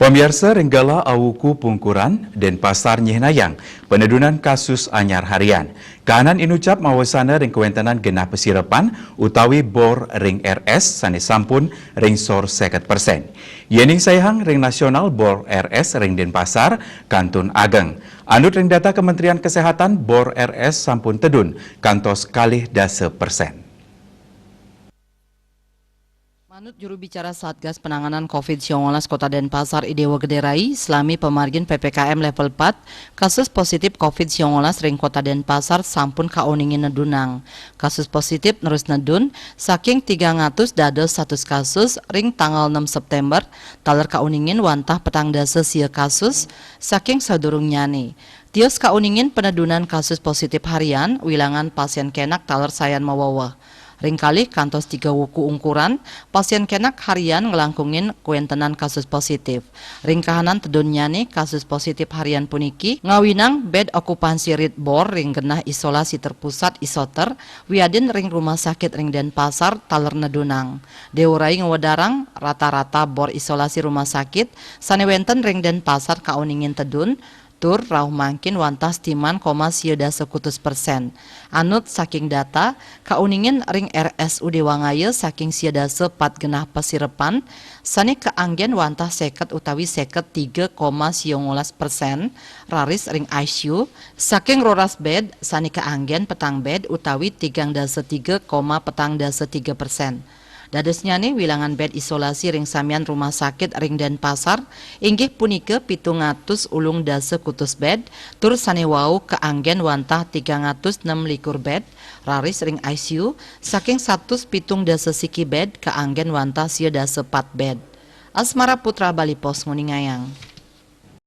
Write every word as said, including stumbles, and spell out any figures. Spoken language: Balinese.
Pamiarsa, ring galah awuku pungkuran, Denpasar nyihnayang penedunan kasus anyar harian. Kahanan inucap mawasana ring kawentenan genah pasirepan utawi bor ring R S sane sampun ring sor seket persen. Yening saihang ring nasional, bor R S ring Denpasar kantun ageng. Anut ring data Kementerian Kesehatan, bor R S sampun tedun kantos kalih dasa persen. Manut juru bicara Satgas Penanganan covid sembilan belas Kota Denpasar, I Dewa Gede Rai, salami pamargin P P K M level empat, kasus positif covid sembilan belas ring Kota Denpasar sampun kauningin nedunang. Kasus positif nerus nedun saking tigang atus dados satus kasus ring tanggal enam September, taler kauningin wantah petang dasa sia kasus saking sadurungnyane. Tios kauningin penedunan kasus positif harian, wilangan pasien kenak taler sayan maweweh. Ring kalih kantos tiga wuku ungkuran, pasien kenak harian nglangkungin kawentenan kasus positif. Ring kahanan tedunnyane, kasus positif harian puniki ngawinang bed okupansi rit bor ring genah isolasi terpusat, isoter, wiadin ring rumah sakit ring Denpasar taler nedunang. Dewa Rai ngwedarang, rata-rata bor isolasi rumah sakit sane wenten ring Denpasar kauningin tedun, tur rauh mangkin wantah setiman koma sia dasa kutus persen. Anut saking data, kauningin ring R S U D Wangaya saking sia dasa pat genah pasirepan, sane kaanggen wantah seket utawi seket tiga koma sia ngolas persen, raris ring I C U, saking roras bed, sane kaanggen petang bed utawi tigang dasa tiga koma petang dasa tiga persen. Dadosnyane, wilangan bed isolasi ring samian rumah sakit ring Denpasar inggih punika pitung atus ulung dasa kutus bed, tur sane wau kaanggen wantah tigang atus nem likur bed, raris ring I C U, saking satus pitung dasa siki bed, kaanggen wantah sia dasa pat bed. Asmara Putra, Bali Post, nguningayang.